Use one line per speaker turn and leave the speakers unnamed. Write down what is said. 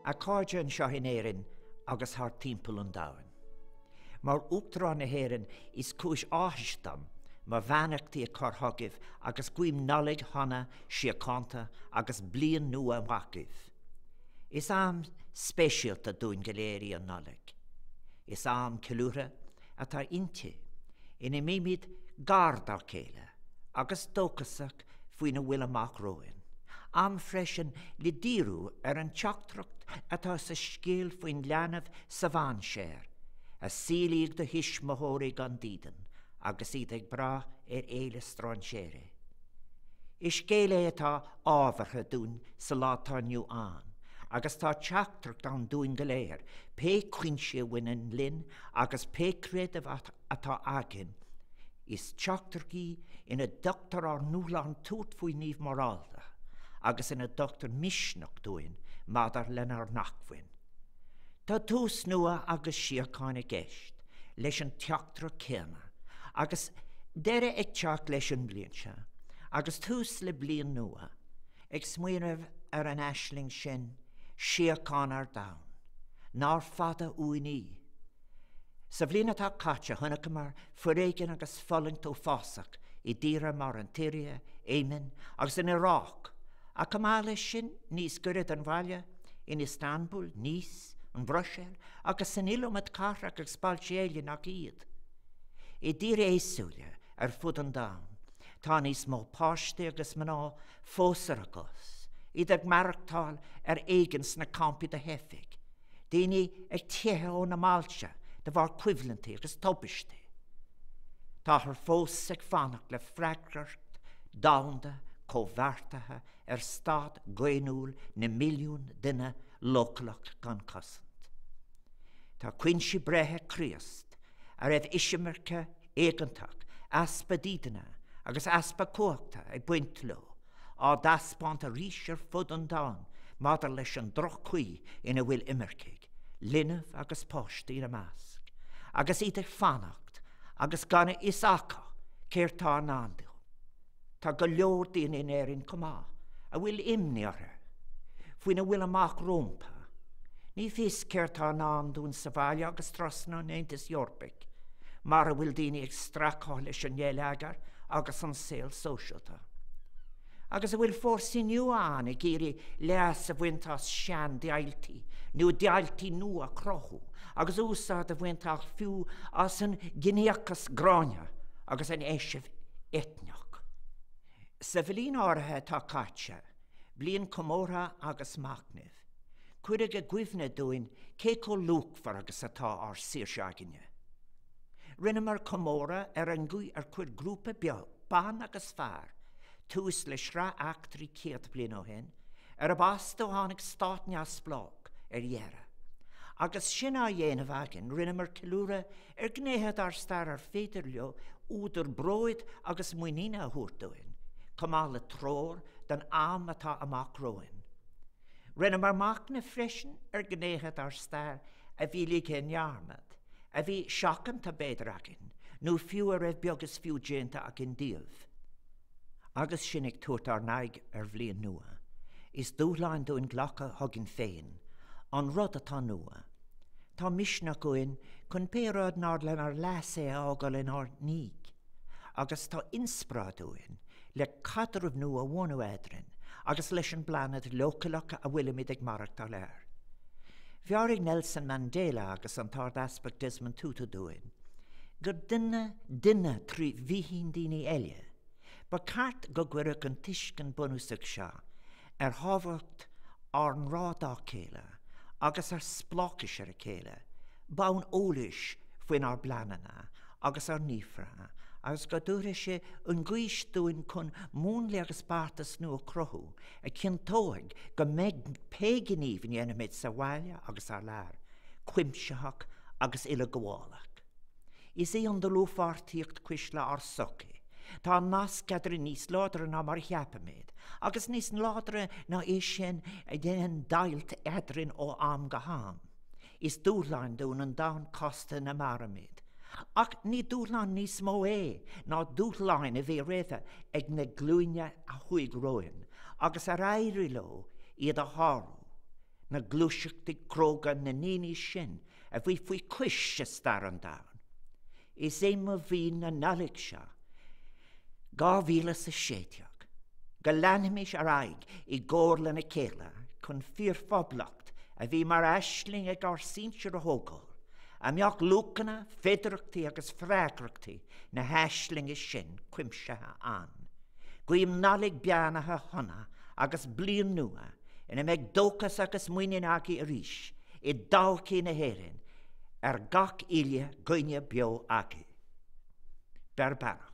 A chairde anseo in Éirinn agus thart timpeall an domhain. Mar Uachtarán na hÉireann is cúis áthais dom mo bheannachtaí a chur chugaibh agus guím Nollaig shona, síochánta agus bliain nua mhaith dhaoibh. Is am speisialta dúinn go léir í an Nollaig. Is am ceiliúrtha atá inti, ina mbímid gar dá chéile agus dóchasach faoina bhfuil amach romhainn. Am freisin le díriú ar an teachtaireacht atá sa scéal faoin leanbh sa mhainséar, a saolaíodh do thuismitheoirí gan dídean agus iad ag brath ar fhéile strainséirí. Is scéal é atá ábhartha dúinn sa lá atá inniu ann, agus tá teachtaireacht ann dúinn go léir, pé cúinsí a bhaineann linn agus pé creideamh atá againn, is teachtaireacht í ina dtugtar ár ndúshlán tabhairt faoi ghníomh morálta agus ina dtugtar misneach dúinn maidir lenár n-acmhainn. Tá tús nua agus síocháin i gceist leis an teachtaireacht chéanna, agus deireadh ag teacht leis an mbliain seo, agus tús le bliain nua, ag smaoineamh ar an aisling sin, síocháin ar domhan, nár fada uainn í. Sa bhliain atá caite, chonaiceamar foréigean agus fulaingt uafásach i dtíortha mar an tSiria, Éimin agus an Iaráic, Ach chomh maith leis sin, níos gaire don bhaile, in Istanbul, Nice, an Bhruiséil agus san iliomad cathrach agus bailte eile nach iad. I dtíortha éagsúla ar fud an domhain, tá níos mó páistí agus mná fós ar a gcos, iad ag maireachtáil ar éigean sna campaí do theifigh, daoine ag teitheadh óna mbailte de bharr coimhlintí agus tubaistí. Táthar fós ag fanacht le freagracht domhanda comhbheartaithe ar staid dhaonnúil na milliún duine leochaileach gan chosaint. Tá cuinsí breithe Chríost, a raibh eisimirce éigeantach, easpa dídine agus easpa cumhachta ag baint leo, á dtaispeáint arís ar fud an domhain maidir leis an droch-chaoi ina bhfuil imircigh, linbh agus páistí ina measc, agus iad ag fanacht agus gan a fhios acu céard tá i ndán dóibh. Tá go leor daoine in Éirinn chomh maith a bhfuil imní orthu faoina bhfuil amach rompu. Ní fios céard tá i ndán dúinn sa bhaile agus trasna an Aontais Eorpaigh, mar a bhfuil daoine ag streachailt leis an ngeilleagar agus an saol sóisialta. Agus a bhfuil fórsaí nua ann ag iarraidh leas a bhaint as sean-deighiltí nó deighiltí nua a chruthú agus úsáid a bhaint ach fiú as an gciníochas gránna agus an eisiamh eitneach. Sa bhliain áirithe atá caite, bliain comórtha agus machnaimh, cuireadh i gcuimhne dúinn cé chomh luachmhar agus atá ár saoirse againne. Rinneamar comóradh ar an gcaoi ar chuir grúpa beag ban agus fear tús le sraith eachtraí 100 bliain ó shin, arb astu a tháinig stát neamhspleách ar deireadh. Agus sin á dhéanamh againn, rinneamar ceiliúradh ar ghnéithe dár stair ar féidir leo údar bróid agus muiníne a thabhairt dúinn, chomh maith le treoir don am atá amach romhainn. Rinneamar machnamh freisin ar ghnéithe dár stair a bhí ligthe i ndearmad, a bhí seachanta b'fhéidir againn, nó fiú a raibh beag is fiú déanta againn díobh. Agus sinn ag tabhairt ár n-aghaidh ar bhliain nua, is dúshlán dúinn glacadh chugainn féin an rud atá nua. Tá misneach uainn chun pé rud nár lenár leas é a fhágáil inár ndiaidh, agus tá inspioráid uainn le caidreamh nua a bhunú eadrainn agus leis an bplainéad leochaileach a bhfuilimid ag maireachtáil air. Mheabhraigh Nelson Mandela agus an tArd-Easpag Desmond Tutu dúinn gur duine duine trí bhíthin daoine eile. Ba cheart go gcuirfeadh an tuiscint bunúsach seo ar thábhacht ár ngrá dá chéile agus ár spleáchais ar a chéile bonn eolais faoinár bpleananna agus ár ngníomhartha agus go dtabharfaidh sé an ghaois dúinn chun múnlaí agus beartais nua a chruthú a chinnteoidh go mbeidh pé gníomh a ndéanfaimid sa bhaile agus thar lear, cuimsitheach agus uileghabhálach. Is í an dlúthpháirtíocht cuisle ár sochaí. Tá an nasc eadrainn níos láidre ná mar a cheapaimid, agus níos láidre ná é sin a dhéanann deighilt eadrainn ó am go ham. Is dúshlán dúinn an domhan casta ina mairimid. Ach ní dúshlán níos mó é ná dúshláin a bhí roimhe ag na glúine a chuaigh romhainn agus ar éirigh leo iad a shárú. Na gluaiseachtaí cróga na ndaoine sin a bhí faoi chois i stair an domhain. Is é mo ghuí na Nollag seo, 2016, go leanfaimis ar aghaidh i gcomhar lena chéile chun fíorphoblacht a bhí mar aisling ag ár sinsir a thógáil, a mbeadh luachanna, féidearthachtaí agus freagrachtaí na haislinge sin cuimsithe ann. Guím Nollaig beannaithe shona agus bliain nua ina mbeidh dóchas agus muinín agaibh arís i dtodhchaí na hÉireann ar gach uile dhuine beo agaibh. Beir beannacht.